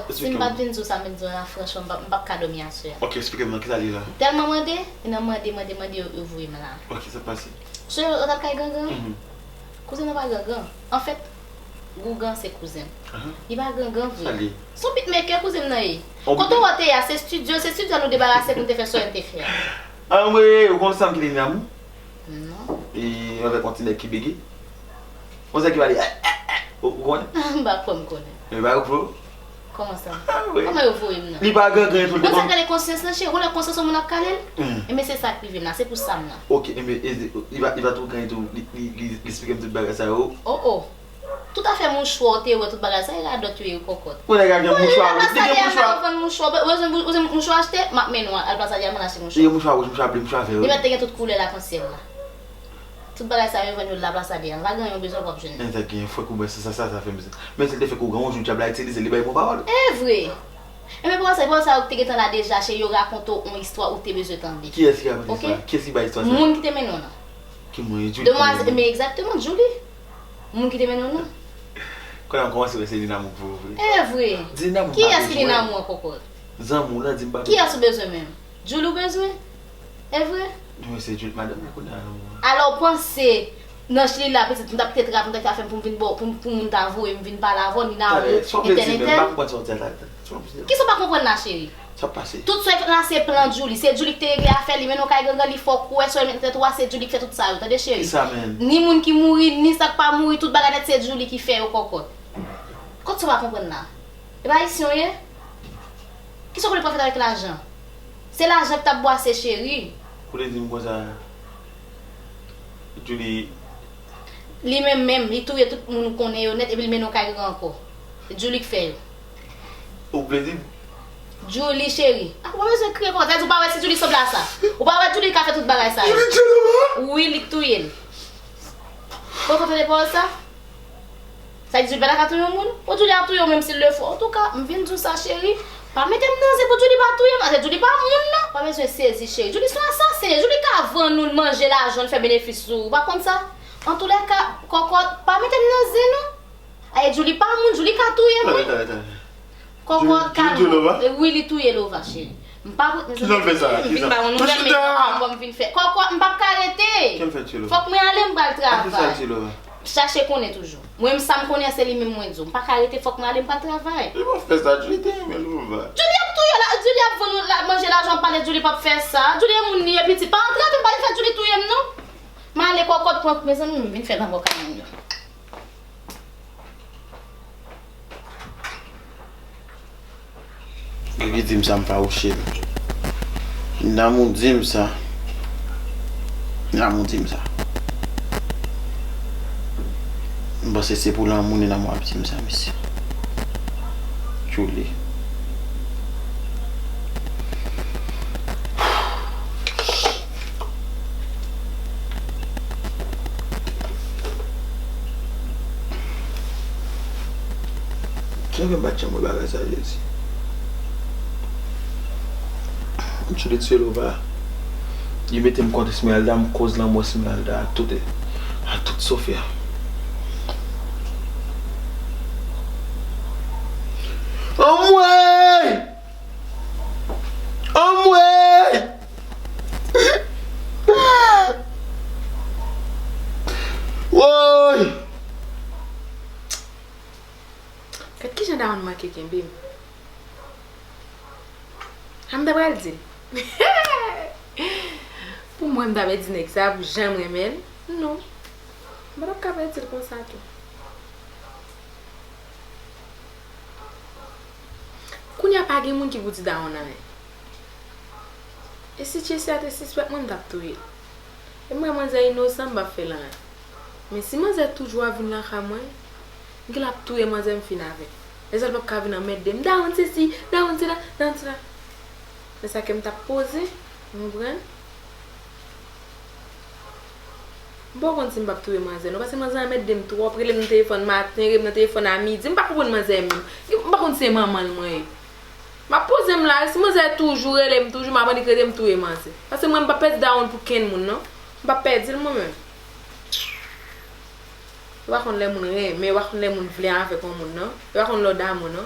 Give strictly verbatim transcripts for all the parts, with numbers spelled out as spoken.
Si m pa t vin di w sa m vin di w la, franchman, m p ap, m p ap ka dòmi aswè a. Ok, eksplike m non, kisa l ye la? M tèlman mande, e nan mande, mande, mande, yo, yo voye m la. Ok, sa k pase? Sonje lòt al kay Gangan? Mhm. Kouzen nan pa Gangan. Anfèt, Gougan se kouzen m. Ahan. Li pa Gangan vre. Sa l ye? Se yon beatmaker kouzen m nan ye. Kote w te ye a, se estidyo, se estidyo a nou debarase pou n te fè sa n te fè a. Anmwey, ou konn sa m kite Nina Mou? Non. E avèk yon ti nèg ki bege. Yon nèg ki pale, eh, eh, eh. Ou, ou konnen? M pa kwè m konnen. E ba ou vre? Kòman sa? Ah, wi. Kòman yo voye m nan? Li pa Gangan tou, li te konn. Ou sa kale konsyans lan, cheri? Ou lè konsyans yon moun ap kale l? Hmm. Enben se sa k rive m la, se pou sa m la. Ok, enben, e, li pa, li pa tou Gangan tou, li, li, li, li eksplike m tout bagay sa yo. Oh, oh. Tout afè mouchwa, w te wè tout bagay sa, e radòt yo ye kòkòt. Ou nèg a gen mouchwa wouj, li gen mouchwa. Ou bezwen, ou bezwen mouchwa achte, m ap mennen w al Plas Alyama achte mouchwa. Li gen mouchwa wouj, mouchwa ble, mouchwa vè, wi. Li mèt te gen tout koulè lakansyèl la. Tout bagay sa yo vann yo la Plas Alyama. Pa gen anyen w bezwen w p ap jwenn li. Men sa gen fwèk ou bwè, se sa, sa, sa fè m. Men si l te fè kou gran yon jou, dyab la itilize, li bay bon pawòl. E vre. Enben pawòl sa, pawòl sa yo te gentan la deja, cheri, yo rakonte w yon istwa ou te bezwen tande. Kiyès ki rakonte istwa? Ok? Kiyès ki bay istwa sa? Moun ki te mennen w nan. Ki moun? Julie ki te mennen? Demwazèl, men egzakteman, Julie. Moun ki te mennen w nan. Kounye a m kòmanse wè se Nina Mou k voye w vre. E vre. Di Nina Mou m pa bezwen. Kiyès ki Nina Mou an kòkòt? Zanmi w lan, di m pa bezwen. Kiyès ou bezwen menm? Julie ou bezwen? E vre? Non, se Julie, madanm li kounye a nan moman. Alò w panse nan Chili la pitit, m t ap te trap, m t ap te fè m pou m vin bò, pou, pou moun ta voye m vin pale avè w, Nina Mou, entèl, entèl. Talè, sa w vle di menm? M pa konprann sa w di a, talè. Kisa w pa konprann la, cheri? Sa k pase? Tout sa w fè la se plan Julie. Se Julie ki te regle afè li, mennen w kay Gangan, li fè w kwè sa w met nan tèt ou a, se Julie ki fè tout sa yo. Tande, cheri. Kisa menm? Ni moun ki mouri, ni sa k pa mouri, tout bagay nèt se Julie ki fè yo kòkòt. Kot sa w pa konprann la? E pa ayisyen w ye? Kisa w konnen pral fè avèk lajan? Se lajan ki t ap bwase, cheri. Ou te di m konsa, Julie. Li menm menm, li touye tout moun ou konnen yo nèt, epi li mennen w kay Gangan ankò. Se Julie k fè yo. Ou vle di m? Julie, cheri. Ah, ou pa bezwen kriye konsa. Sa vle di ou pa wè si Julie sanble a sa? Ou pa wè Julie ka fè tout bagay sa yo? Julie tchelo la? Wi, li k touye l. Ou tande pawòl sa? Sa di Julie pa ta ka touye yon moun? Bon, Julie ap touye w menm si l le fo. Antouka, m vin di w sa, cheri. Pa mete m nan zen pou Julie pa touye m. Ase Julie pa moun, non. Pa bezwen sezi, cheri. Julie se yon asasen. Julie ka vann ou, l manje lajan, l fè benefis sou ou. Ou pa konn sa? Antoulèka, kòkòt, pa mete m nan zen, non. Aye, Julie pa moun. Julie ka touye m, wi. Talè, talè, talè. Kòkòt, kalm. Julie touye Lova? E wi, li touye Lova, cheri. M pa pou, kijan l fè sa? Kijan? M vin ba yon nouvèl, men kòkòt m vin fè. Kòkòt, m p ap ka rete. Kijan l fè touye Lova? Fòk mwen ale, m pral travay. Kijan l touye Lova? Chache konnen toujou. Mwen menm sa m konnen an se li menm mwen di w. M pa ka rete, fòk mwen ale, m pral travay. Li p ap fè sa, Julie te renmen Lova. Julie ap touye la, Julie ap vann ou, l ap manje lajan, w ap pale Julie p ap fè sa. Julie e moun li ye pitit. Pa antrave m, pa vin fè Julie touye m non. M ale kòkòt pran, mezanmi, m vin fè lanmò kay moun yo. Li di m sa, m fawouche l. Nina Mou di m sa. Nina Mou di m sa. M panse se pou lanmou Nina Mou ap di m sa, mesye. Julie. Sa fè m pa t janm wè bagay sa, Jezi. M tchou li tchou Lova. Li mete m kont Esmeralda, m koz lanmò Esmeralda ak tout, ak tout Sofia. Anmwey! Anmwey! Woy! Gad kijan dawonn manke kenbe m. Sa m ta pral di l? Pou mwen, m ta pèdi nèg sa pou jan m renmen l? Non. M pa t ap ka pèdi l konsa tou. Kounye a pa gen moun ki pou di dawonn anyen. E si Jesse a te sispèk mwen, m t ap touye l. E mwen, manzè inosan, m p ap fè l anyen. Men si manzè toujou ap vin lakay mwen, m gen l ap touye manzè, m fin avè l. Lèzòt p ap ka vin anmède m. Dawonn sesi, dawonn sela, dawonn sela. Men sa ke m t ap poze, m konprann. M poko konn si m p ap touye manzè non, paske manzè anmède m twòp, rele m nan telefòn maten, rele m nan telefòn a midi, m pa konprann manzè menm. M pa konn si se manman l mwen ye. M ap poze m la, si manzè toujou rele m, toujou m ap annik rete m touye manzè. Paske mwen m p ap pèdi dawonn pou kenn moun non. M p ap pèdi l mwen menm. Ou pa konn lè moun renmen, ou pa konn lè moun vle avèk yon moun non. Ou pa konn lè w damou non.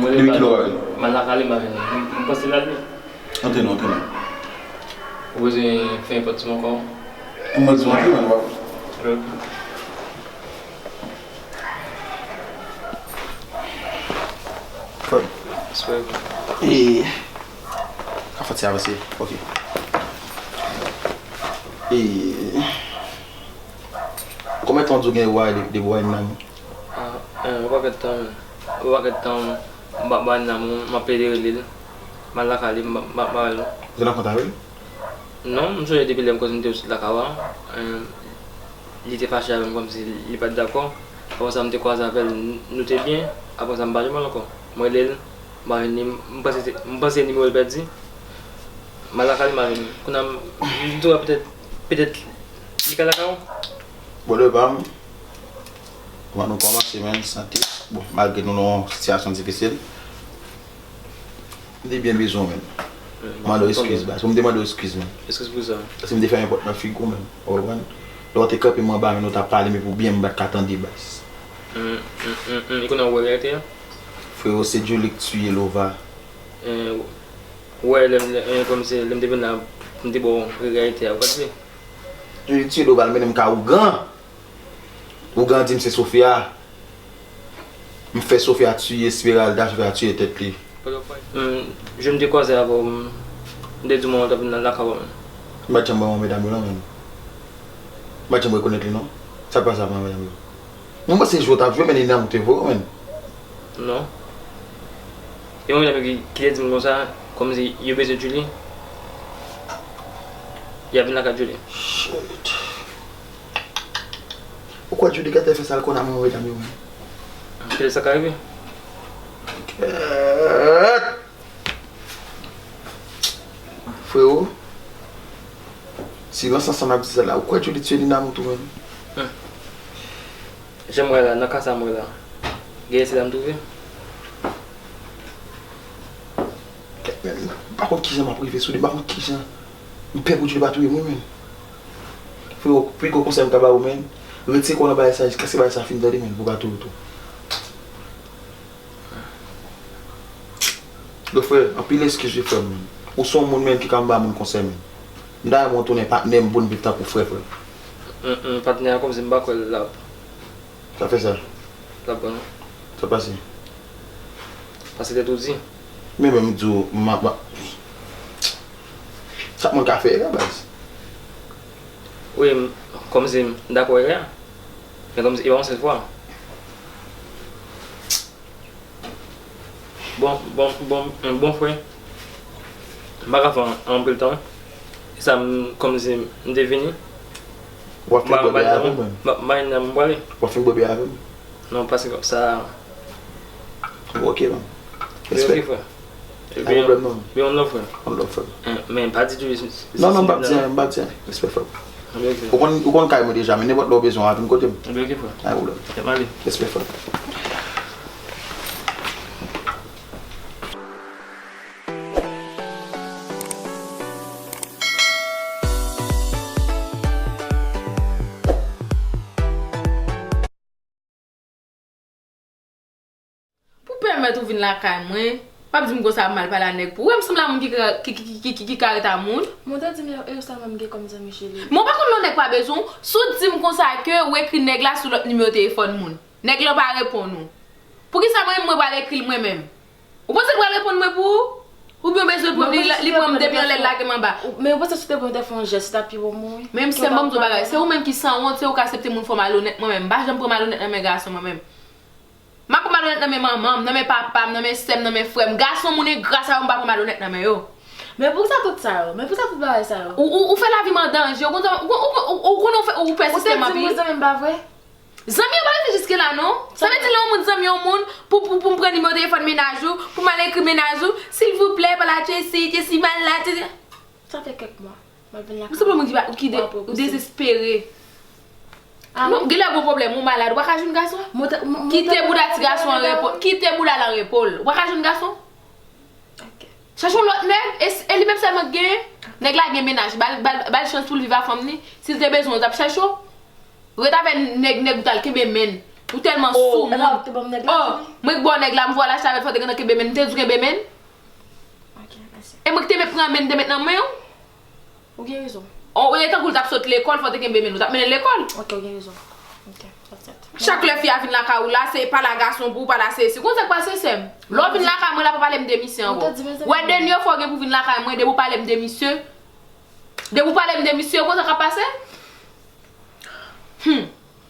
M rele Depi kilè w pa vin? M al lakay li, m pa vin. M, m panse l al li. Antre non, antre non. Ou bezwen fè nenpòt ti monkò? Mwen di w antre, man, w ap. Ok. Fòm. Respè. E, ka fè ti avanse. Ok. E, konbyen tan w di w gen wè de, de wè nan? Ah, eh, yon pakèt tan, yon pakèt tan, m pa, m pa nan moun, m ap pede rele l. M al lakay li, m pa, m pa, m pa wè l non. Ou te nan kont avè l? Non, m sonje depi lè m konn te sot lakay ou a, eh, li te fache avè m kòmsi li pa t dakò. Apre sa, m te kwaze avè l, n-, nou te byen. Apre sa, m pa janm wè l ankò. M rele l, m pa jwenn li, m panse se, m panse nimewo l pèdi. M al lakay li, m pa jwenn li. Kounye a, m, m di w petèt, petèt, li ka lakay ou? Bon, le bam. Kòman nou kòmanse, menm sante? Bon, malgre nou nan yon sitiyasyon difisil, m te byen bezwen w, menm. M mande w eskiz, baz. Pou m te mande w eskiz, menm. Eskiz pou sa. Paske m te fè yon pòt nan figi w, menm. Ou konprann? Lè w te kanpe m anba, menm, nou t ap pale, men pou byen m pa t ka tande, baz. Hum, hum, hum, hum. E kounye a ou wè reyalite a? Frewo, se Djouly k tiye Lova. Eh, ou wè, lè m, lè, eh, kòmsi lè m te vin la, M te ba w reyalite a, ou pa t vle. Li tiye do bal, mennen m ka ougan. Ougan di m se Sofia. M fè Sofia tiye Esmeralda, Sofia tiye tèt li. Hmm, je m te koze avè w, m te di w mwen w t ap vin nan lakay ou menm. M pa t janm wè yon medam yo non, menm. M pa t janm rekonèt li non. Sa k pase avè medam yo? Mwen panse jwe w t ap jwe, men li nan moute vre, menm. Non. E yon medam yo ki, ki te di m konsa, kòmsi yo bezwen Julie, y ap vin lakay Julie. Shit. Ou kwè Julie gentan fè sa l konn a mwen, medam yo, menm? Petèt sa ka rive. Kèt! Frewo, si nan sans sa m ap di sa la, ou kwè Julie tiye Nina tou menm? Hmm. Jan m wè la, nan ka sa m wè la, gen isi la m twouve. Kèt menm, m pa konn kijan m ap rive sou li, m pa konn kijan. M pè pou Julie pa touye mwen menm. Frewo, pi gwo konsèy m ka ba ou menm, retire kò w nan bagay sa jiskaske bagay sa fin tande menm, pou pa touye w tou. Yo frè, anpil eskiz wi frè m. Ou se yon moun menm ki ka anba moun konsèy menm. M ta renmen w tounen patnè m pou n viv tankou frè frè. Mm, mm, patnè a kòmsi m pa kwè l ap. Sa fè sa? L ap bon non. Sa pase? Pase tèt ou di. Men menm m di w, m ap, m ap. Chak moun ka fè erè baz. Wi, m, kòmsi m dakò erè a. Men kòmsi e pa yon sèl fwa. Bon, bon, bon, bon frè. M pa ka fè anpil tan. E sa m, kòmsi m te vini. W ap fin bwè bè avè m menm. M ap mari nan m pwale. W ap fin bwè bè avè m. Non, pase kòm sa. Bon, ok, man. Respè. Ok, frè. Pa gen pwoblèm non. Yon love, frè. Yon love, frè. Eh, men pa di tou. Non, non, m p ap di anyen, m p ap di anyen. Respè, frè. Ok, ok. Ou konn, ou konn kay mwen deja, men nenpòt lè w bezwen w a vin kote m. Ok, ok, frè. Pa gen pwoblèm. Fè m ale. Respè, frè. Pou pèmèt ou vin lakay mwen, w ap di m konsa ap mal pale a nèg pou ou. Wè m sanble a moun ki ka, ki, ki, ki, ki, ki ka ret a moun. Mwen te di m e ou sèlman m gen kòm zanmi cheri. Men w pa konn lè yon nèg pa bezwen w. Si w di m konsa ke ou ekri nèg la sou lòt nimewo telefòn moun. Nèg la pa reponn ou. Poukisa mwen menm mwen pral ekri l mwen menm? Ou panse l pral reponn mwen pou ou? Oubyen w bezwen l pran li, li pran m depi anlè l lage m anba? Men ou panse si w te pran, w te fè yon jès, li t ap pi bon pou mwen? Men m sè m ban m di w bagay, se ou menm ki sanwont, se ou k aksepte moun fè w malonèt mwen menm. M pa janm pran malonèt nan men gason mwen menm. M ap pran malonèt nan men manman m, nan men papa m, nan men sè m, nan men frè m. Gason moun engra sa yo m pa pran malonèt nan men yo. Men poukisa tout sa yo? Men poukisa tout bagay sa yo? Ou, ou, ou fè lavi m an danje. Ou konn, ou, ou, ou, ou konnen ou fè, ou pèsiste anpil. Ou te di m ou zanmi m pa vre? Zanmi yo pa rete jiske la non. Sa vle di lè yon moun zanmi yon moun, pou, pou, pou m pran nimewo telefòn mennaj ou, pou m al ekri mennaj ou, silvouplè, pale a Tracy, Tracy mal la, Tracy. Sa fè kèk mwa. M ap vin lakay ou. Ou sanble moun ki pa, ki de, ou dezespere. Non, genlè gwo pwoblèm, ou malad, ou pa ka jwenn gason. Kite bouda ti gason an repo, kite bouda l an repo l. Ou pa ka jwenn gason. Chache yon lòt nèg, e, e li menm sèlman k genyen. Nèg la gen mennaj, ba l, ba l, ba l chans pou l viv a fanm li. Si l te bezwen w, l t ap chache w. Ret avè nèg, nèg ou t al kenbe men l. Ou tèlman sou moun. Oh, mwen k ba w nèg la, m voye w al achte avè l, fò w te gentan kenbe men l. M te di w kenbe men l. E mwen k te met pran men l, m te met nan men w. Ou gen rezon. Olye tankou l t ap sot lekòl, fò w te kenbe men l, ou t ap mennen l lekòl. Ok, ou gen rezon. Ok, that's it. Chak lè fi a vin lakay ou la, se pale a gason pou ou, pale a sesi. Konn sa k pase, sè m? Lè w vin lakay mwen la, pa pale m de misye ankò. Wè, dènye fwa w gen pou vin lakay mwen, depi w pale m de misye, depi w pale m de misye, konn sa k ap pase? Hmm.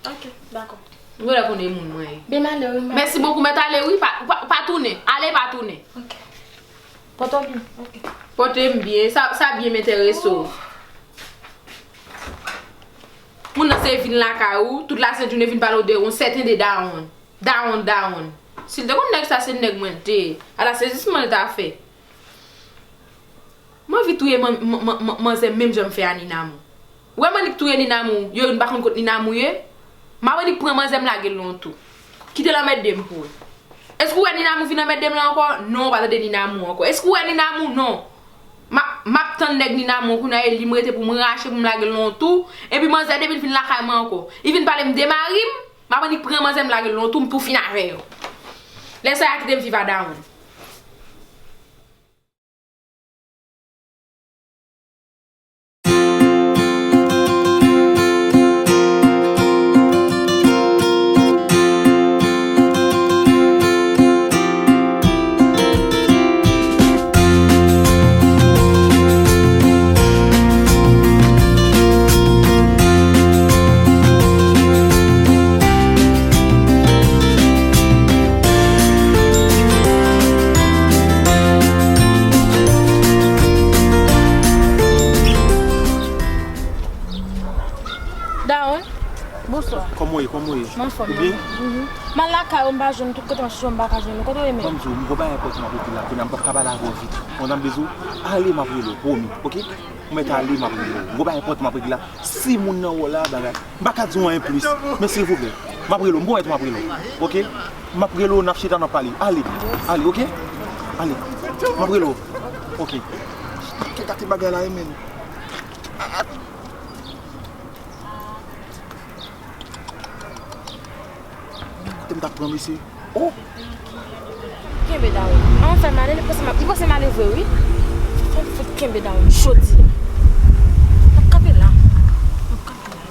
Ok, dakò. Mwen la konnen moun mwen ye. Byen m ale wi, m pa. Mèsi bokou, mèt ale wi, pa, pa, pa tounen. Ale pa tounen. Ok. Pote w byen. Ok. Pote m byen, sa, sa byen m enterese w. Moun nan se vin lakay ou, tout lasent jounen vin pale w de yon sèten de dawonn. Dawonn, dawonn. Si l te konn nèg sa se nèg mwen l te ye, ala sezisman l ta fè. M anvi touye man, man, man, man, manzè menm jan m fè a Nina Mou. Ou wè m annik touye Nina Mou, yo youn pa konn kot Nina Mou ye. M ap annik pran manzè m lage l nan yon twou. Kite l anmède m pou ou. Èske ou wè Nina Mou vin anmède m la ankò? Non, ou pa tande Nina Mou ankò. Èske ou wè Nina Mou? Non. M ap, m ap tann nèg Nina Mou kounye a, e li m rete pou m rache, pou m lage l nan yon twou. Epi manzè depi l vin lakay mwen ankò, li vin pale m de mari m, m ap annik pran manzè m lage l nan yon twou, m tou fin avè yo. Lè sa a kite m viv a dawonn. Bonswa. Kòman w ye? Kòman w ye? M anfòm, wi. Ou byen? Mhm. M al lakay ou, m pa jwenn ou, tout kote m ap chèche w, m pa ka jwenn ou. Kote w ye menm? Ban m di w, m gon bagay enpòtan m ap regle la, kounye a m p ap ka pale avè w vit. Kontan m bezwen w. Ale, m ap rele w, pwomi, oke? Ou mèt ale, m ap rele w. M gon bagay enpòtan m ap regle la. Si moun nan wè w la, bagay. M pa ka di w anyen plis. Men silvouplè, m ap rele w. M pwomèt m ap rele w. Oke? M ap rele w, n ap chita, n ap pale. Ale. Ale, oke? Ale. M ap rele w. Oke. Kè gate bagay la, e menm. Kote m t ap pran mesye? Oh! Kenbe Dawon. An fè m ale, li panse m ap, li panse m ale vre, wi. Fè m fout kenbe Dawon jodi. M ap kanpe la. M ap kanpe la.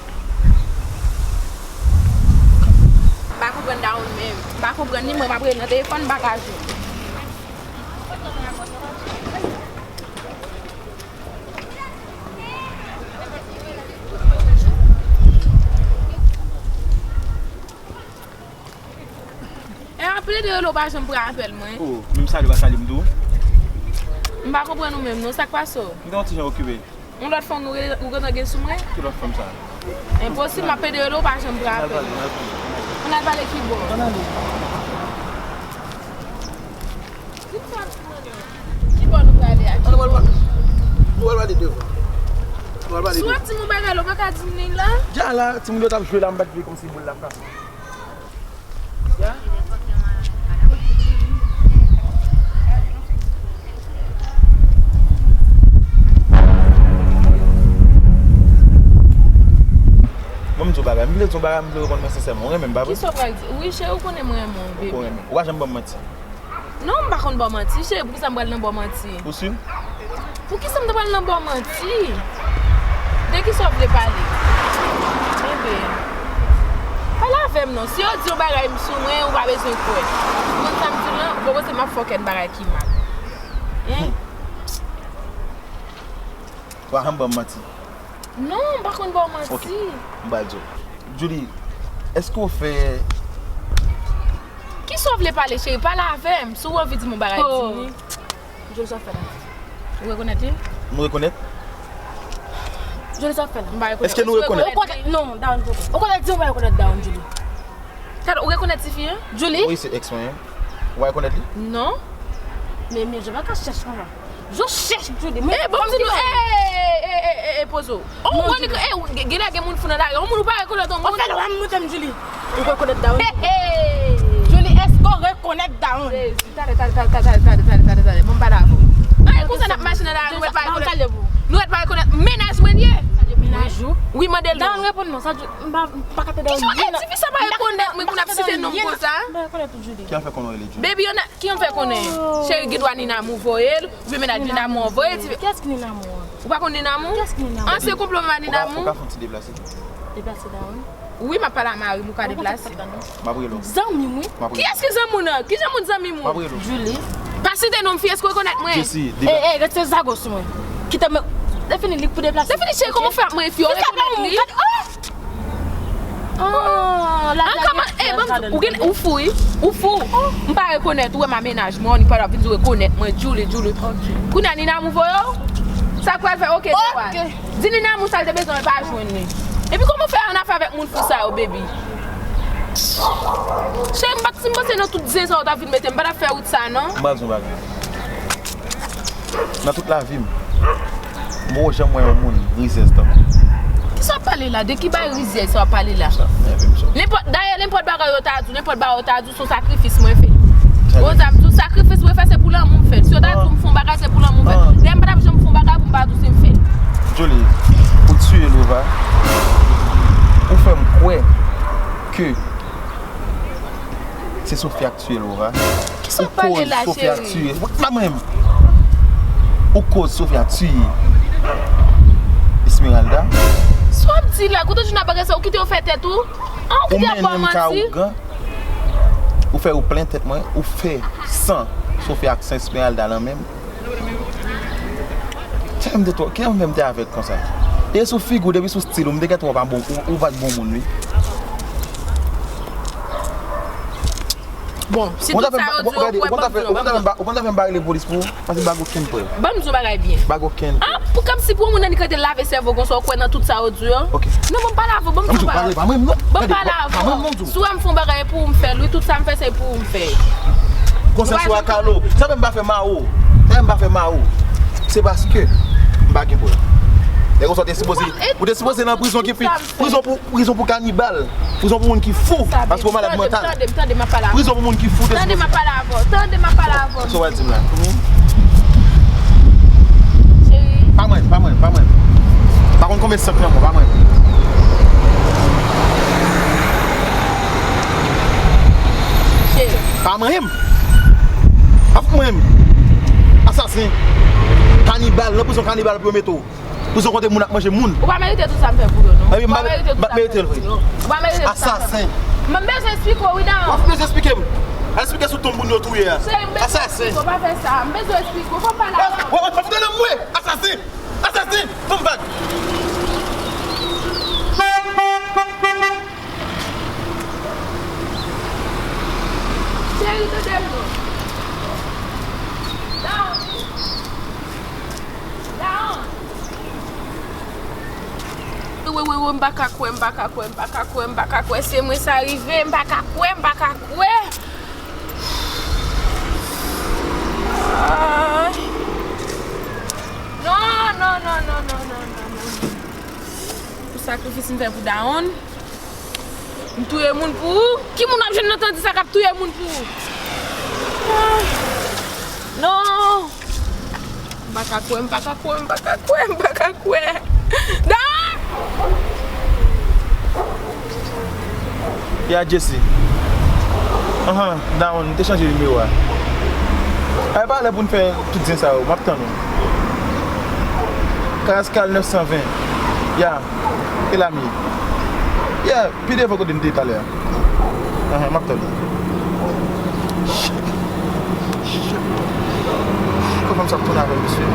M pa konprann Dawon menm. M pa konprann li, mwen m ap rele nan telefòn, m pa ka jwenn. E apre de rele w pa janm pran apèl mwen. Oh, menm salye w pa salye m tou? M pa konprann ou menm non, sa k pase w? M te yon ti jan okipe. Yon lòt fanm ou re-, ou gentan gen sou mwen? Ki lòt fanm sa? Enposib, m ap pede rele w pa janm pran apèl. Ann al pale, ann al pale. Ann al pale ki bò? Ann ale. Di m sa w ap di mwen non. Ki bò nou prale a? Ann, nou pral pale. Nou pral pale devan. Nou pral pale devan. Si w ap di m yon bagay la, ou pa ka di m li la? Dja la, timoun yo t ap jwe la, m pa t vle kòmsi boul la kase. Ya. Ban m di w bagay, m vle di w bagay, m vle reponn mwen sensèman. Ou renmen m, pa vre? Kisa w pral di? Wi, cheri, ou konnen mwen renmen w, baby. Ou renmen m. Ou pa janm ban m manti. Non, m pa konn ba w manti, cheri, poukisa m pral nan ba w manti? Ou si? Poukisa m ta pral nan ba w manti? De kisa w vle pale? Enben, pale avè m non. Si yo di yon bagay m sou mwen, ou pa bezwen kwè. Ou konn sa m di w lan, ou poko se m ap fè okenn bagay ki mal. Hen? Ou pa janm ban m manti. Non, m pa konn ba w manti. Ok, m pral di w. Julie, èske w fè... Kisa w vle pale, cheri? Pale avè m. Si w anvi di m yon bagay, di m li. Julie, sa w fè la? Ou rekonèt li? Nou rekonèt? Julie, sa w fè la? M pa rekonèt. Èske nou rekonèt? Ou konnen, non, Dawon poko. Ou konnen, di w pa rekonèt Dawon, Julie. Gade, ou rekonèt tifi an? Julie? Wi, se ex mwen an. Ou pa rekonèt li? Non. Men, men, je pa ka chèch konsa. Je chèch Julie. Mwen, eh, bon, di nou, eh, eh, eh, eh, eh, pozo. Oh, ou konn, eh, gen, gen, gen moun fou nan lari. Yon moun ou pa rekonèt yon moun. Ou fè lwa m monte m, Julie. Ou rekonèt Dawon? Hey, hey. Julie, èske w rekonèt Dawon? Jezi, talè, talè, talè. Bon, m pa dakò. An, e konsa n ap mache nan lari, nou mèt pa rekonèt. Nou mèt pa rekonèt mennaj mwen ye. Mennaj ou? Wi, mande l non. Dawon, reponn non, sa, m pa, m pa ka tande Dawon. Kisa, eh, tifi sa pa rekonèt mwen pou n ap site non konsa? M pa rekonèt ou, Julie. Ki afè konnen w rele Julie? Baby, yon Ki yon fè konnen? Cheri, gen dwa Nina Mou voye l, oubyen mennaj Nina Mou an voye l. Kiyès ki Nina Mou an? Ou pa konn Nina Mou? Kiyès ki Nina Mou? An, se konplo mwen ak Nina Mou. Ou ka fè yon ti deplase tou. Deplase Dawon? Wi, m ap pale a mari m, ou ka deplase. M ap rele w. Zanmi m, wi. Kiyès ki zanmi w nan? Ki zanmi w zanmi m ou? M ap rele w. Julie. Pa site non m fi, èske w rekonèt mwen? Jesi, deplase. Eh, eh, retire zago sou mwen. Kite mwen. Se fini, li pou deplase. Se fini, cheri, kòman w fè ak mwen, fi? Ou rekonèt li? Ah, la blague est très malhonnête. Ou gen, ou fou, wi. Ou fou. M pa rekonèt ou, wè m a mennaj mwen, ou pa vin di w rekonèt mwen, Julie, Julie. Kounye a Nina Mou voye w? Sa k pral fè, oke, se pral. Di Nina Mou sa l te bezwen, l pa jwenn li. Epi kòman w fè annafè avèk moun fou sa yo, baby? Cheri, m pa t, si m panse nan tout zen sa yo t ap vin mete m, m pa t ap fè wout sa, non. M pral di w yon bagay. Nan tout lavi m, m poko janm wè yon moun rizyèz tankou w. Kisa w ap pale la? De ki bagay rizyèz sa w ap pale la? Sa nève m sòt. Nenpòt, dayè, nenpòt bagay yo ta di w, nenpòt bagay yo ta di w, se yon sakrifis mwen fè. Sa nève m. Bon, sa m di w, sakrifis mwen fè, se pou lanmou m fè l. Si yo ta di w m fè yon bagay, se pou lanmou m fè l. Dayè, m pa t ap janm fè yon bagay pou m pa di w si m fè l. Julie, ou tiye Lova. Ou fè m kwè ke se Sophia k tiye Lova. Kisa w ap pale la, cheri? Ou koz Sophia tiye. Ou koz Sophia tiye Esmeralda. Sa w ap di la? Kote w jwenn bagay sa? Ou kite yo fè tèt ou? An, ou kite ap ba w manti? Ou fè yo plen tèt mwen. Ou fè san Sophia ak san Esmeralda nan men m. Tèlman m te twò, kilè mwen menm te avèg konsa? E sou figi w, depi sou stil ou, m te gentan wè w pa bon, ou, ou pa t bon moun, wi. Bon, si tout sa yo di yo, ou kwè, ban m di w, ban m di w. Ou konn ta fè m ba rele polis pou ou? Paske m pa gen okenn prèv. Ban m di w bagay byen. M pa gen okenn prèv. Ah, pou kòmsi pou yon moun annik rete lave sèvo konsa, ou kwè nan tout sa yo di yo? Ok. Non, ban m pale avè w, ban m di w bagay. Ban m pale avè w. Si w wè m fè yon bagay, e pou ou m fè l, wi, tout sa m fè, se pou ou m fè. Konsyans ou a kalo. Sa fè m pa fè mawo. Sa fè m pa fè mawo. Se paske m pa gen prèv. E konsa, ou te sipoze, ou te sipoze nan prizon ki pi, prizon pou, prizon pou kanibal. Prizon pou moun ki fou. Paske w malad mantal. Tande m, tande m, tande m, tande m ap pale avè w. Prizon pou moun ki fou. Tande m ap pale avè w. Tande m ap pale avè w. Sa w al di m la? Cheri. Pa mwen, pa mwen, pa mwen. Pa konn konbyen sant nan mwen, pa mwen. Cheri. Pa manyen m. Pa fout manyen m. Asasen. Kanibal, nan prizon kanibal pou yo mete w. Prizon kote moun ap manje moun. Ou pa merite tout sa m fè pou yo, non. Ou pa merite tout sa m fè pou yo. Ou pa merite tout sa m fè pou yo. Asasen. M bezwen eksplike w, wi, dawon. W ap bezwen eksplike m. Al eksplike sou tonm moun yo touye a. Asasen. Cheri, m bezwen eksplike w, pa fè sa. M bezwen eksplike w, fò m pale avè w. W ap fout nan mwen. Asasen. Asasen. Fè m bak. Cheri, tande m non. Dawon. Dawon. Wi, wi, wi, m pa ka kwè, m pa ka kwè, m pa ka kwè, m pa ka kwè. Se mwen sa rive, m pa ka kwè, m pa ka kwè. Ay. Non, non, non. Pou sakrifis m fè pou dawonn. M touye moun pou ou? Ki moun ap jwenn nan tandi sa k ap touye moun pou ou? Ah. Non! M pa ka kwè, m pa ka kwè, m pa ka kwè, m pa ka kwè. Da! Ya Jesse. Anhan, dawonn, m te chanje nimewo a. Ay, pa lè pou n fè tout zen sa yo, m ap tann ou. Karaskal nèf san ven. Ya. E la m ye. Yeah, pi devan kote m te ye talè a. Ahan, m ap tann ou. Shit. Shit. Kòman m sa ap tounen avè l, mesye?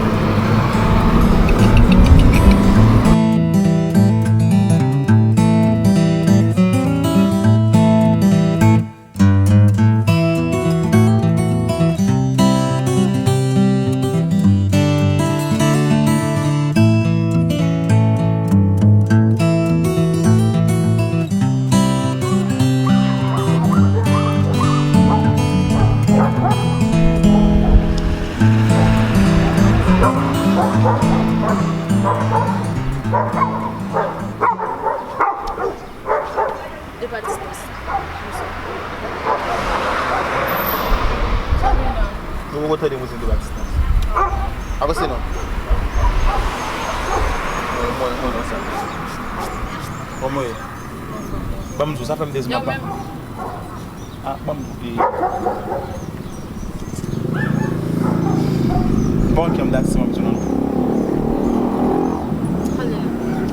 Epa distans. Sa gen la? Nou poko tande mizik epa distans. Avanse non. Mwen, mwen, mwen, mwen sa. Kòman w ye? Ban m di w, sa fè m dezi m ap ba. Ah, ban m di w. Bon, kè m dakse, ban m di w non.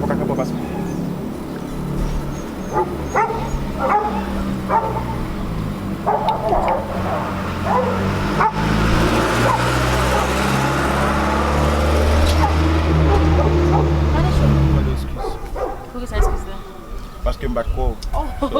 Ou pa ka pran pas mwen. Mande eskiz. Poukisa eskiz la? Paske m pa t kwè w. Oh. So,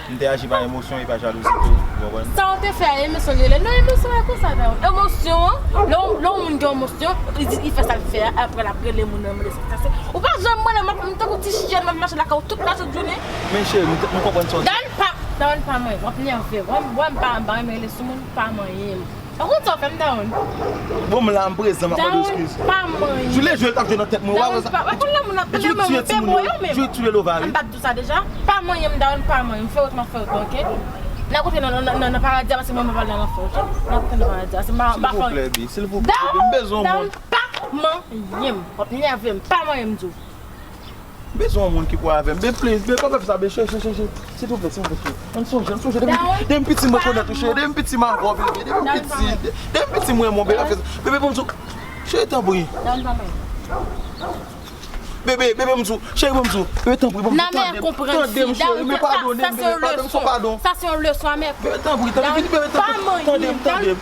m te aji pa emosyon e pa jalouzi tou, ou konprann? Sa w te fè a, emosyon li rele? Non, emosyon a konsa, non. Emosyon an, lè w, lè w moun gen emosyon, li di, li fè sa l fè a, apre l ap rele moun nan, mande sa k pase. Ou pa janm mande m, m tankou ti chyen, m ap mache lakay ou tout lajounen. Men cheri, m, m konprann sa w di. Dawonn pa, dawonn pa mwen, w ap nève m. Wè m, wè m pa, m pa renmen rele sou moun, pa manyen m. Ou konn sa w fè m, dawonn? Bon, m la, m prezan, m ap mande eskiz. Dawonn pa manyen. Jou le jou, l t ap jwe nan tèt mwen, w a wè sa. Dawonn pa, w konn lè moun ap rele moun, bebe yo menm. Jou, jou, jou, lova, wi. M pa t di w sa deja? Pa manyen m, dawonn pa manyen m. Fè wout, m ap fè wout, ok? N a kontre nan, nan, nan, nan paradi a, paske mwen, mwen pral nan lanfè, ok? N a kontre nan paradi a, se m pa, m pa fè. Silvouplè, bi, silvouplè, bi, m bezwen yon moun. Dawonn pa manyen m. W ap nève m, pa manyen m, di w. M bezwen yon moun ki pran avè m. Be, please, be, pa fè sa, be, cheri, cheri, cheri, cheri. Silvouplè, silvouplè, cheri. Ann sonje, ann sonje. Depi, depi m piti, mwen konèt ou, cheri. Depi m piti, m avè w, bebe. Depi m piti, de-, depi m piti, mwen, mwen, bebe, fè sa. Bebe, ban m di w. Cheri, tanpri. Bebe, bebe, ban m di w. Cheri, ban m di w. Bebe, tanpri, ban m di w. Tande m, tande m, cheri. Bebe, padone m, bebe, padone m, fò padon. Sa se yon leson amè. Bebe, tanpri, tanpri, bebe, tanpri. Tande m, tande m.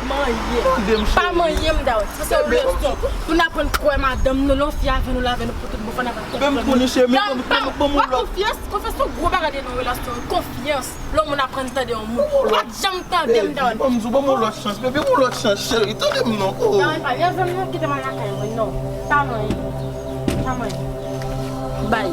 Manyen. Tande m, cheri. Pa manyen m, dawòl. Se yon leson. Pou n aprann kwè madanm nou, lè yon fi avè nou, l avè nou pou tout bon, fò n aprann kwè. Ban m konnen, cheri, ban m, ban m, ban m yon lòt. Konfyans, konfyans se yon gwo bagay de nan relasyon. Konfyans. Lè yon moun aprann tande yon moun. Ou pa t janm tande m, dawòl. Ban m di w, ban m yon lòt chans, bebe, yon lòt chans, cheri. Tande m non. Oh. Dawòl, pa vin avè m non, kite m al lakay mwen, non. Pa manyen. Pa manyen. Bay.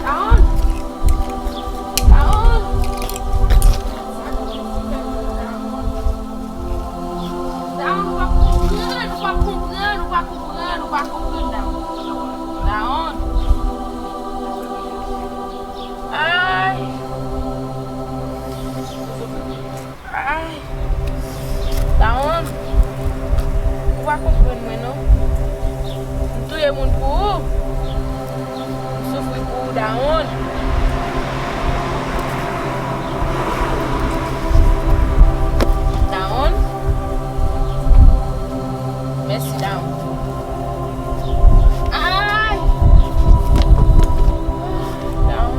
Dawonn! Dawonn! Dawonn, ou pa konprann, ou pa konprann, ou pa konprann, ou pa konprann, Dawonn. Dawonn. Ay! Ay! Dawonn, ou pa konprann mwen non. M touye moun pou ou. M soufri pou ou, Dawonn. Dawonn. Mèsi, Dawonn. Ay! Dawonn.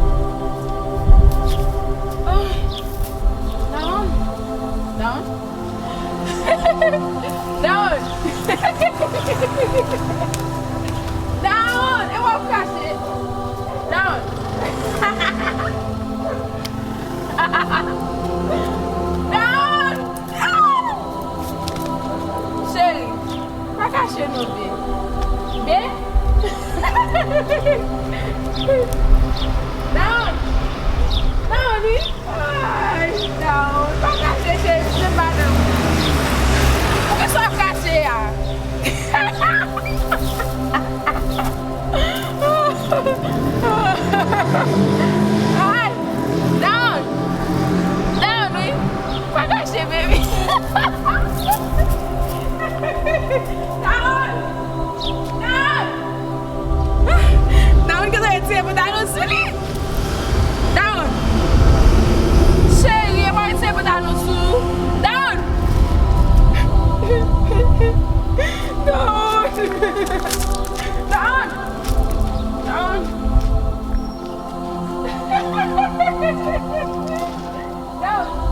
Ay! Dawonn. Dawonn. Dawonn. Dawonn, e w ap kache. Dawonn. Dawonn. Dawonn. Cheri, pa kache non, be. Be. Dawonn. Dawonn, wi. Ay, Dawonn, pa kache, cheri, se madanm. Poukisa w ap kache a? Ay, Dawonn, Dawonn, wi. Pa kache, baby. Dawonn, Dawonn. Dawonn, kote w ye? Tire pantalon sou li. Dawonn. Cheri, e pa w tire pantalon sou ou. Dawonn. Dawonn. Dawonn. Dawonn. Dawonn. Dawonn.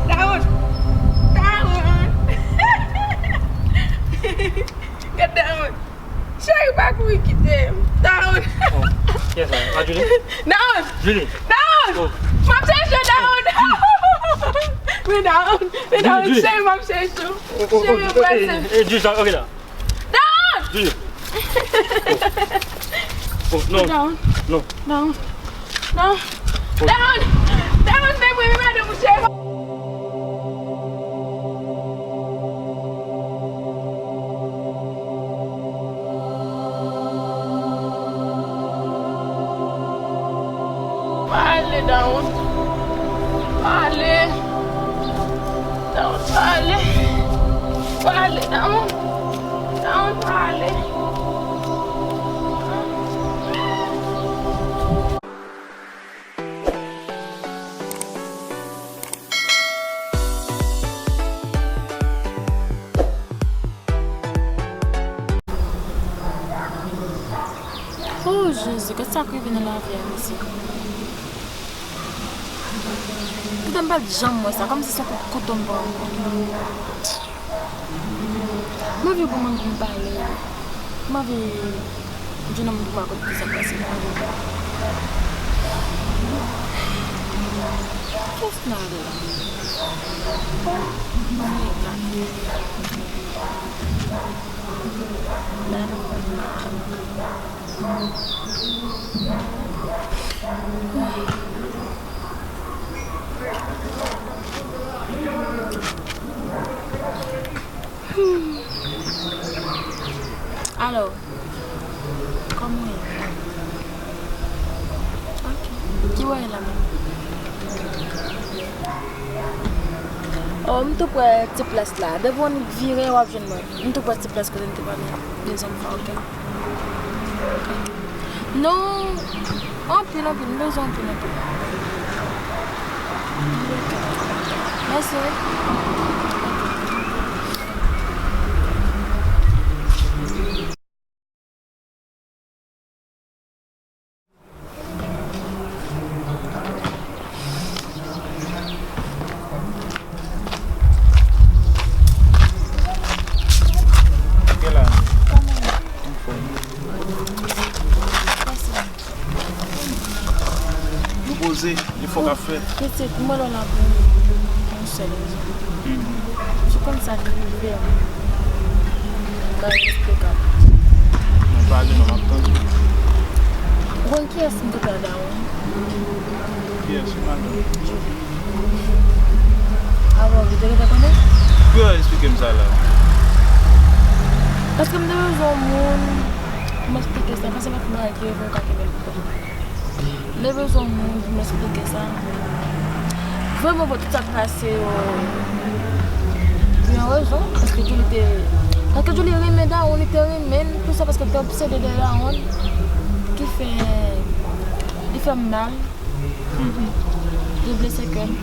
Dawonn! Dawonn! Gad Dawonn! Cheri, pa kouri kite m! Dawonn! Oh, kiyès la? A, Julie? Dawonn! Julie! Dawonn! Oh. M ap chèche w, Dawonn! Julie! Men Dawonn! Men Dawonn, Julie! Cheri, m ap chèche w! Oh, oh, oh, cheri, oh, prese! Eh, eh, Julie, ok la. Dawonn! Julie! Oh. Oh, non. Dawonn. Non. Dawonn. Dawonn. Oh. Dawonn. Dawonn, men mwen, men madanm ou cheri. Pale, Dawonn. Pale. Dawonn, pale. Pale, Dawonn. Dawonn, pale. Jezi, gad sa k rive nan lavi a, mesye. Poutèt m pa t janm wè sa, kòmsi se yon kout kouto m pran ankò. M anvi pou mwen vin pale. M anvi di yon moun pou mwen kote ki sa k pase nan lavi m. Kiyès m ale la? Oh my God. Mwen ap fè mal. Hmm. Alo, kòman w ye? Ok. Ki bò w ye la menm? Oh, m tou prè ti plas la. Depi w vire, w ap jwenn mwen. M tou prè ti plas kote n te pale. Dezòm fwa, ok? Ok. Non, anpil, anpil. M bezwen anpil, anpil. Mèsi, wi. Nou poze, gen fò k ap fèt. Pitit, m wè lè w la pou yon sèl rezon. Hmm. Si w konn sa k rive m, bagay ineksplikab. Mwen pale non, m ap tande. Ou konn kiyès m te pral dawon? Kiyès, madanm? Julie. Avan, ou te gentan konnen? Pou yo eksplike m sa la. Paske m te bezwen yon moun pou m eksplike sa, paske m ap mare ki revo ka kenbe l pou kò m. M te bezwen yon moun pou m eksplike sa. Vrèman, pou tout sa k pase yo, pou yon rezon, paske Julie te, paske Julie renmen Dawon, li te renmen l, tout sa, paske l te obsede de Dawon, ki fè, li fè m mal, li blese kè m.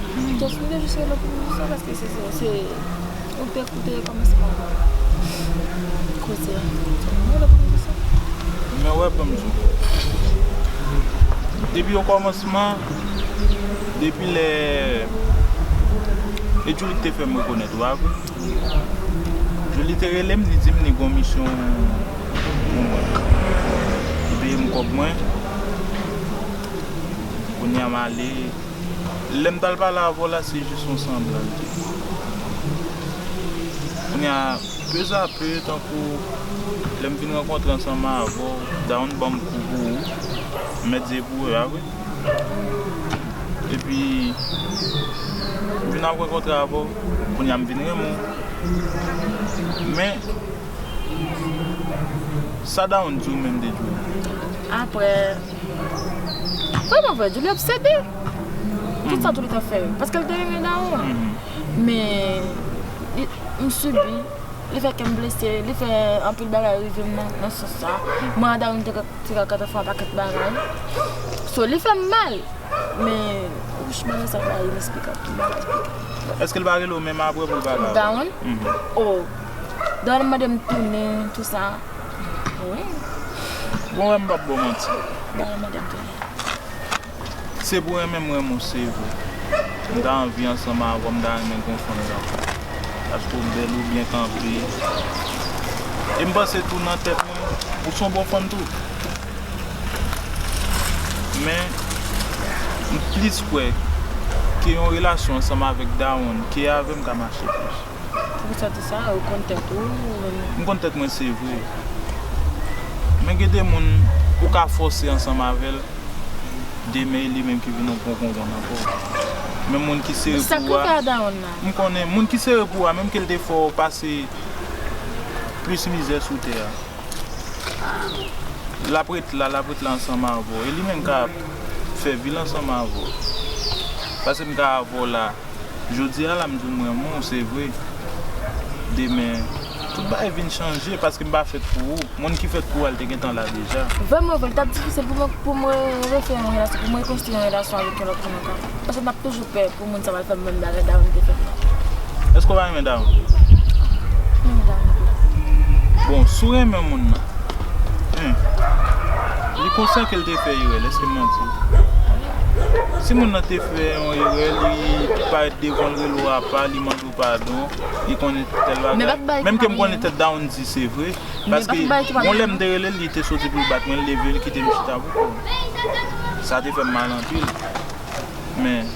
Just, m te jis rele pou m di sa, paske se, se, se, Ou te koute kòmansman koze a. Mwen wè, ban m di w. Depi okòmansman, depi lè, e Julie te fè m rekonèt ou, a vre. Julie te rele m, li di m li gon misyon pou mwen. Li peye m kòb mwen. Kounye a m ale. Lè m t al pale avè w la, se jis yon sanblan l te ye. Kounye a, pezapè, tankou lè m vin rankontre ansanm avè w, Dawon ban m kou pou ou, m mèt di e pou ou, a vre. Epi, m vin ap rankontre avè w, kounye a m vin renmen w. Men, Sa Dawon di w menm de Julie? Apre, vrèman vre, Julie obsede. Tout sa Julie t ap fè yo. Paske l te renmen Dawon. Men, li, m sibi, li fè kè m blese, li fè anpil bagay rive m nan, nan sans sa. Mwen ak Dawon te, te ka fè yon pakèt bagay. So, li fè m mal. Men, wouch, bagay sa pa ineksplikab, bagay. Èske l pa rele w menm apre pou l pale avè w? Dawon? Mhm. Oh. Dawon mande m tounen, tout sa. Wi. Bon, wè m p ap ba w manti. Dawon mande m tounen. Se pou renmen m renmen w, se vre. M ta anvi ansanm avè w, m ta renmen gon fanm tankou w. Paske w bèl, ou byen kanpe. E m panse tou nan tèt mwen, ou se yon bon fanm tou. Men, m plis kwè ke yon relasyon ansanm avèk Dawon ke avè m ka mache plis. Poukisa w di sa? Ou konn tèt ou? M konn tèt mwen, se vre. Men gen de moun, ou ka fòse ansanm avè l, demen e li menm ki vin yon gwo konkonn ankò. Men moun ki sere pou ou a, m konnen, moun ki sere pou ou a, menm ke l te fè w pase plis mizè sou tè a. L ap ret la, l ap ret la ansanm avè w. E li menm ka fè vi l ansanm avè w. Paske m ka avè w la. Jodi a la, m di w m renmen w, se vre. Demen, tout bagay vin chanje paske m pa fèt pou ou. Moun ki fèt pou ou a, l te gentan la deja. Vrèman vre, l t ap difisil pou mwen, pou mwen refè yon relasyon, pou mwen rekonstwi yon relasyon avèk yon lòt moun ankò. Paske m t ap toujou pè pou moun sa pral fè m menm bagay Dawon te fè m nan. Èske w pa renmen Dawon? M renmen Dawon anpil. Bon, si w renmen moun nan, en, Li konsyan ke l te fè erè, èske m manti? Si moun nan te fè yon erè, li parèt devan l, rele w apa, li mande w padon, li konnen tèl bagay. Menm ke m konnen tèt Dawonn di se vre, paske yon lè m te rele l, li te soti pou l bat mwen, l leve, l kite m chita pou kò m. Sa te fè m mal anpil. Men,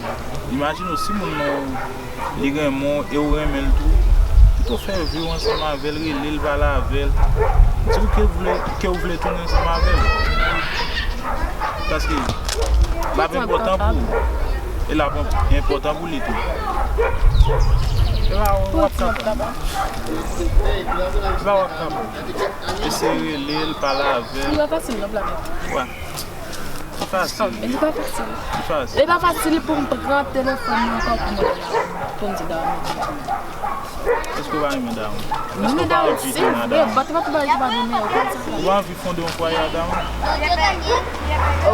imajine w si moun nan, li renmen w e w renmen l tou, pito fè vi w ansanm avè l, rele l, pale avè l, di l ke w vle, ke w vle tounen ansanm avè l. Paske l ap enpòtan pou ou e l ap enpòtan pou li tou. E pa w ap kapab. E pa w ap kapab. Eseye rele l, pale avè l. Li pa fasil non, Planèt. Wè. Li fasil. Li pa fasil. Li fasil. Li pa fasil pou m pran telefòn nan ankò pou mwen, pou m di Dawonn mete m. Èske w pa renmen Dawonn? M renmen Dawonn, se vre, but m pa t bay li pa nimewo konsa. Ou pa anvi fonde yon fwaye a Dawonn?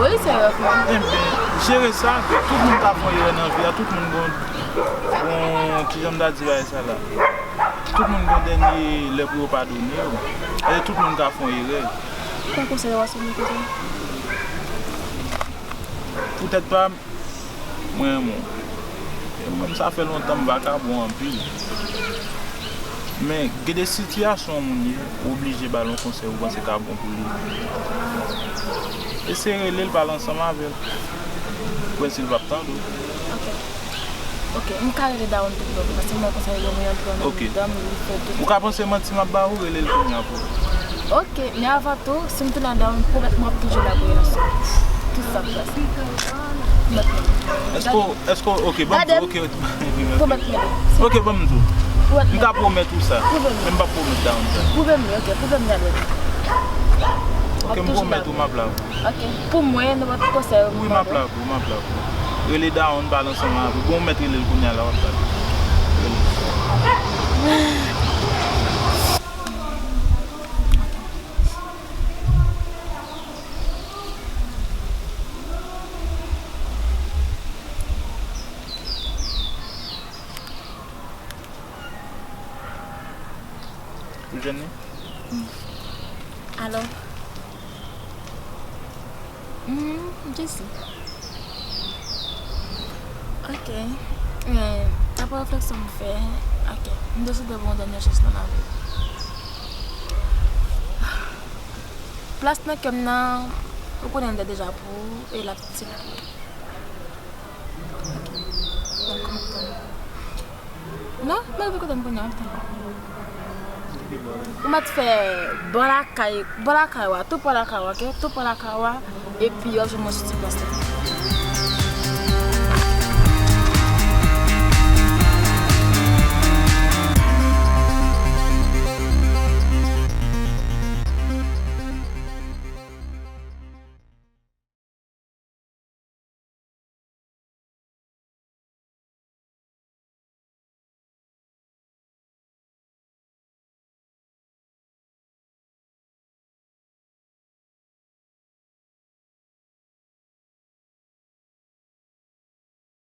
Wi, se vre. Ebyen, jere sa, ke tout moun ka fè erè nan vi a, tout moun gon, gon, kijan m ta di bagay sa la? Tout moun gon dènye lè pou yo padone yo. E tout moun ka fè erè. Ki konsèy w ap sou mwen konsa? Poutèt pa m, mwen renmen w. E mwen, sa fè lontan m vakabon anpil. Men, gen de sitiyasyon yon moun ye, ou oblije ba l yon konsèy ou panse ka bon pou li. Eseye rele l, pale ansanm avè l. Ou wè si l p ap tande w. Ok. Ok, m ka rele Dawonn tout bon, paske mwen konsa li ban mwen yon pran nan mitan m, li fè tout. Ou ka panse manti m ap ba ou, rele l kounye a pou ou. Ok, men avan tou, si m tounen a Dawonn, pwomèt mwen w ap toujou la pou relasyon. Tout sa k pase. Pwomèt mwen. Èske, èske, ok, ban m di, ok. Pwomèt mwen. Ok, ban m di. M ka pwomèt ou sa. Men m p ap pwomèt Dawonn sa. Pwouve m li, ok, pwouve m li adwèt. Ok, m pwomèt ou m ap la pou ou. Ok. Pou mwen, nenpòt konsèy ou mande. Wi, m ap la pou ou, m ap la pou ou. Rele Dawonn, pale ansanm avè l. Bon, ou mèt rele l kounye a la, w ap pale. Rele. Ou jwenn li? Alo? Hmm, Jessy. Ok. Eh, apre refleksyon m fè, ok, m deside ban w dènye chans nan lavi. Plas nan kè m nan, ou konnen l te deja pou ou, e l ap still pou ou. Ok. Donk, kòman w ap tann? Non, m rive kote m kounye a, m ap tann. Ou mèt fè bò lakay, bò lakay ou a, tou bò lakay ou a, ok? Tou bò lakay ou a, epi w ap jwenn mwen sou ti plas la.